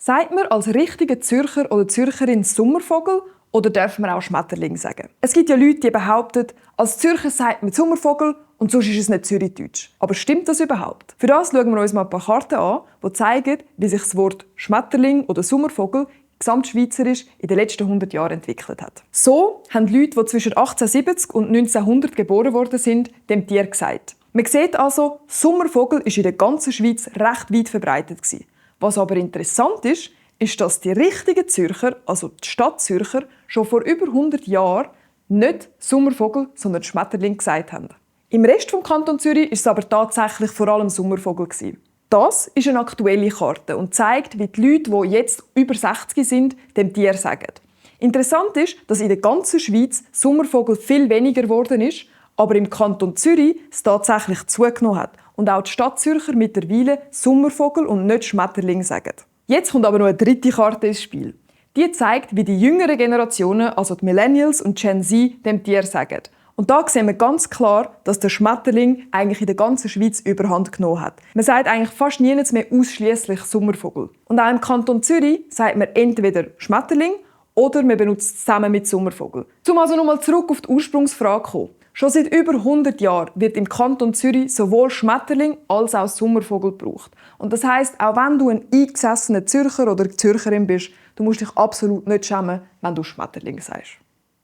Sagt man als richtiger Zürcher oder Zürcherin Sommervogel oder darf man auch Schmetterling sagen? Es gibt ja Leute, die behaupten, als Zürcher sagt man Sommervogel und sonst ist es nicht Zürichdeutsch. Aber stimmt das überhaupt? Für das schauen wir uns mal ein paar Karten an, die zeigen, wie sich das Wort Schmetterling oder Sommervogel gesamtschweizerisch in den letzten 100 Jahren entwickelt hat. So haben Leute, die zwischen 1870 und 1900 geboren worden sind, dem Tier gesagt. Man sieht also, Sommervogel ist in der ganzen Schweiz recht weit verbreitet gewesen. Was aber interessant ist, ist, dass die richtigen Zürcher, also die Stadtzürcher, schon vor über 100 Jahren nicht Sommervogel, sondern Schmetterling gesagt haben. Im Rest des Kantons Zürich ist es aber tatsächlich vor allem Sommervogel gewesen. Das ist eine aktuelle Karte und zeigt, wie die Leute, die jetzt über 60 sind, dem Tier sagen. Interessant ist, dass in der ganzen Schweiz Sommervogel viel weniger geworden ist, aber im Kanton Zürich es tatsächlich zugenommen hat und auch die Stadtzürcher mittlerweile Sommervogel und nicht Schmetterling sagen. Jetzt kommt aber noch eine dritte Karte ins Spiel. Die zeigt, wie die jüngeren Generationen, also die Millennials und Gen Z, dem Tier sagen. Und da sehen wir ganz klar, dass der Schmetterling eigentlich in der ganzen Schweiz Überhand genommen hat. Man sagt eigentlich fast nirgends mehr ausschließlich Sommervogel. Und auch im Kanton Zürich sagt man entweder Schmetterling oder man benutzt es zusammen mit Sommervogel. Um also nochmal zurück auf die Ursprungsfrage zu kommen. Schon seit über 100 Jahren wird im Kanton Zürich sowohl Schmetterling als auch Sommervogel gebraucht. Und das heisst, auch wenn du ein eingesessener Zürcher oder Zürcherin bist, du musst dich absolut nicht schämen, wenn du Schmetterling sagst.